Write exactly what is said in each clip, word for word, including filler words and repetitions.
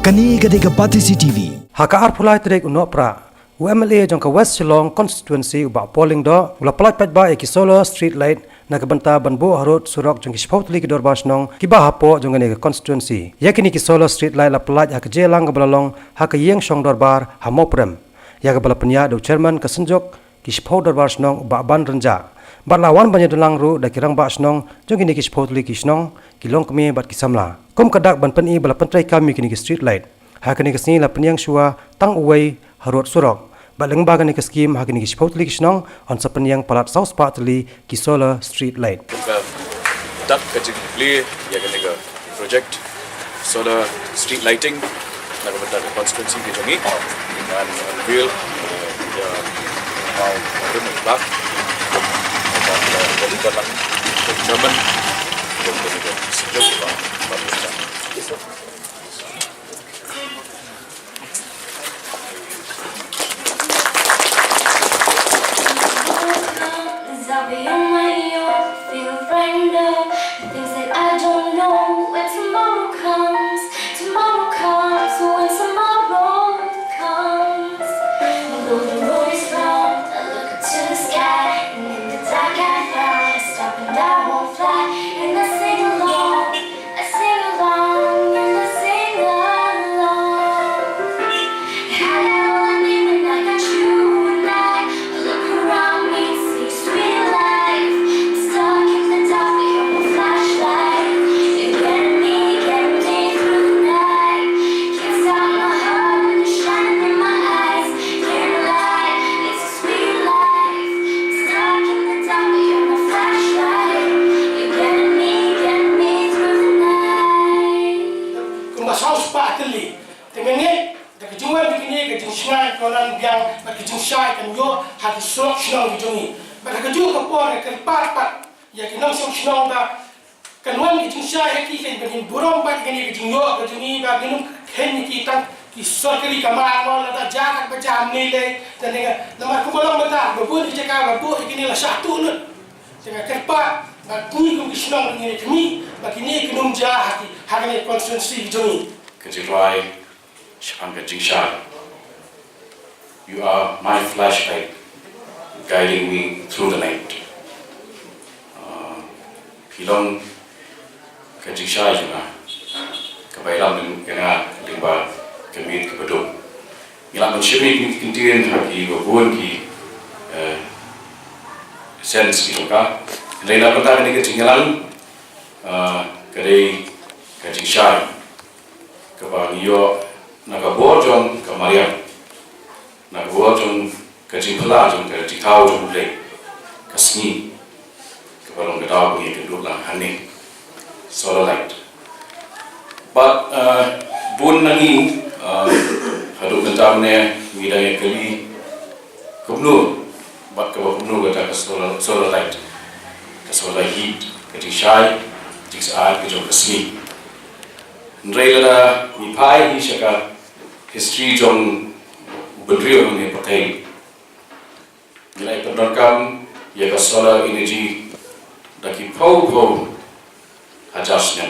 Kane ka dei ka Batesi T V. Ha ka arphew lai tarik u Nohprah, u M L A jong ka West Shillong Constituency u Bah Paul Lyngdoh u la pyllait paidbah ïa ki solar street light na ka bynta ban buh harud surok jong ki shiphew tylli ki dorbar shnong kiba hapoh jong kane ka constituency. Ïa kine ki solar street light la pyllait ha ka jingïalang kaba la long ha ka ïing shong dorbar ha Mawprem, ïa kaba la pynïaid da u chairman ka Synjuk ki shiphew dorbar shnong u Bah Ban Rynjah. Bad la wan ban ïadonlang ruh da ki rangbah shnong jong kine ki shiphew tylli ki shnong, ki longkmie bad ki samla. Kum ka dak ban pyni ba la pyntreikam ïa kine ki street light, ha kane ka sngi la pynïeng shuwa tang uwei harud surok. Bad lyngba kane ka skhim ha kine ki shiphew tylli ki shnong yn sa pynïeng palat saw spah tylli ki solar street light. Kum ka dak ka jingplie ïa kane ka project solar street lighting na ka bynta ka constituency ka jong ngi. Ngan unveil ïa Bah Rim Bah, Bah Rim Bah, Chairman, Bah Rim Bah. I'll be on my own, feel frightened of the things that I don't know. When tomorrow comes, tomorrow comes, when tomorrow comes. Although the road is round, I look up to the sky, and in the dark I fly, I stop and I won't fly, and I sing along. I sing along and I sing along. Had it all I need when I got you and I look around me, see sweet life. I'm stuck in the dark, but you're my flashlight. You're getting me, getting me through the night. Can't stop my heart when you're shining in my eyes. Can't lie, it's a sweet life. I'm stuck in the dark, but you're my flashlight. You're getting me, getting me through the night. Kumba saw spah tylli. Te nga ngeit da ka jingwan bad kine ka jingshngaiñ ka wan biang bad ka jingshai kan ïoh ha ki surok shnong ki jong ngi. Bad ha kajuh ka por nga kyrpad pat ïa ki nongshong shnong ba kan wan ka jingshai ha ki, kan ban burom pat kane ka jingïoh ka jong ngi ba ngin ym kheiñ ïa ki tang ki sorkari kamar mo, lada jia kat ba jia ym lei lei. Te nga, namar kumba long mynta ba bun ki jaka ba buh ïa kine la shah tuh lut. Te nga kyrpad ba ngi kum ki shnong ngin ïa khmih ba kine kin ym jia ha ki, ha kane ka constituency ka jong ngi. Ka jingrwai shaphang ka jingshai. You are my flashlight, guiding me through the night. Uh, phi long ka jingshai jong nga, kaba ïalam ïa nga lyngba ka miet kaba dum. Ngi lah ban shim ïa kine ki kyntien ha kiba bun ki, eh, sense ki jong ka. Hynrei na ka bynta kane ka jingïalang, eh, ka dei ka jingshai kaba ngi ïoh na ka bor jong ka mariang, na ka bor jong ka jingphylla jong ka jingthaw jong U Blei, ka sngi kaba long ka daw ba ngi kynthup lang hangne. Solar light. Bad, uh, bun na ngi, uh, haduh mynta mynne ngi dang ïa kylli kumno bad kaba kumno kata ka solar, solar light, ka solar heat, ka jingshai jingsyaid ka jong ka sngi. Hynrei lada ngi phai hi sha ka history jong u bynriew hangne ha pyrthei, ngi la ïa pyndonkam ïa ka solar energy da ki phew phew hajar snem.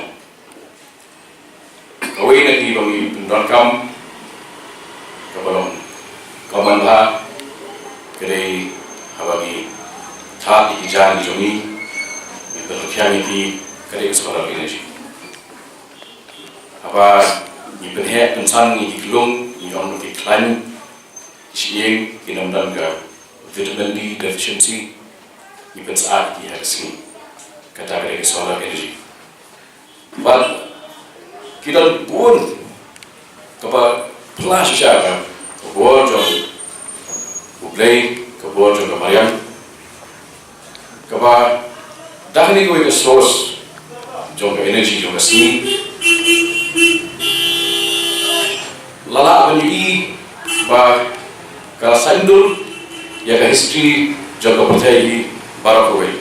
Kawei na kiba ngi pyndonkam kaba long kaba manla ka dei haba ngi thad ïa ki jaiñ ki jong ngi, ngi pynrkhiang ïa ki, ka dei ka solar energy. Haba ngi pynheh pynsan ïa ki klung, ngi ong ki khlaiñ, ki shyieng kin ym don ka vitamin D deficiency, ngi pynsyaid ki ha ka sngi. Kata ka dei ka solar energy. Bad ki don bun kaba phylla shisha ka bor jong U Blei, ka bor jong ka mariang. Kaba da kane kawei ka source jong ka energy jong ka sngi la lah ban ïohi ba ka la saiñdur ïa ka history jong ka pyrthei hi baroh kawei.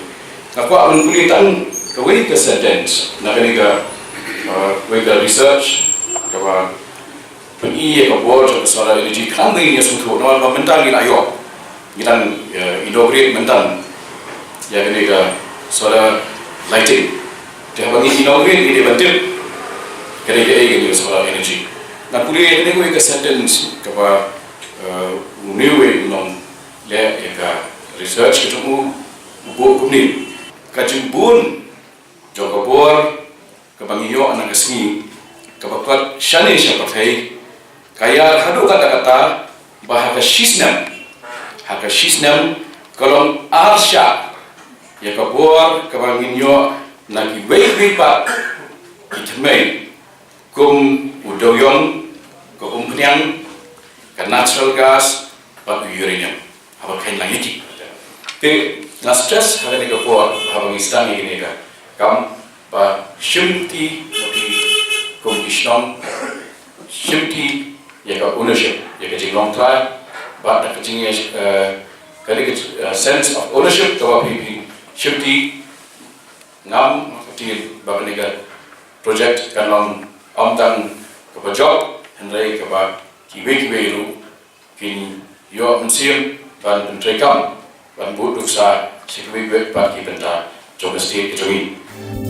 Nga kwah ban pule tang kawei ka sentence na kane ka, uh, kawei ka research kaba pyni ïa ka bor jong ka solar energy. Khnang ba ngin ïa sngewthuh namar ba mynta ngi la ïoh, ngi dang, eh, inaugurate mynta ïa kane ka solar lighting. Te haba ngi inaugurate ngi dei ban tip ka dei kaei kane ka solar energy. Nga pule ïa kane kawei ka sentence kaba, eh, une uwei u nongleh ïa ka research ka jong u, u buh kumne: Ka jingbun jong ka bor kaba ngi ïoh na ka sngi kaba kot shane sha pyrthei ka ïar haduh katta katta ba ha ka shisnem, ha ka shisnem ka long arshah ïa ka bor kaba ngin ïoh na kiwei kiwei pat ki thymmei, kum u dewiong, ka umphniang, ka natural gas bad u uranium. Haba kheiñ lang ïa ki. Te nga stress ha kane ka por haba ngi sdang ïa kane ka kam ba shimti, ba ki kum ki shnong shimti ïa ka ownership, ïa ka jinglong trai bad da ka jing, eh, kane ka, eh, sense of ownership kaba phi, phi shimti. Ngam kti ba kane ka project kan long ym tang kaba jop, hynrei kaba kiwei kiwei ruh kin ïoh mynsiem ban pyntreikam, ban bud nuksa sha kiwei kiwei pat ki bynta jong ka state ka jong ngi.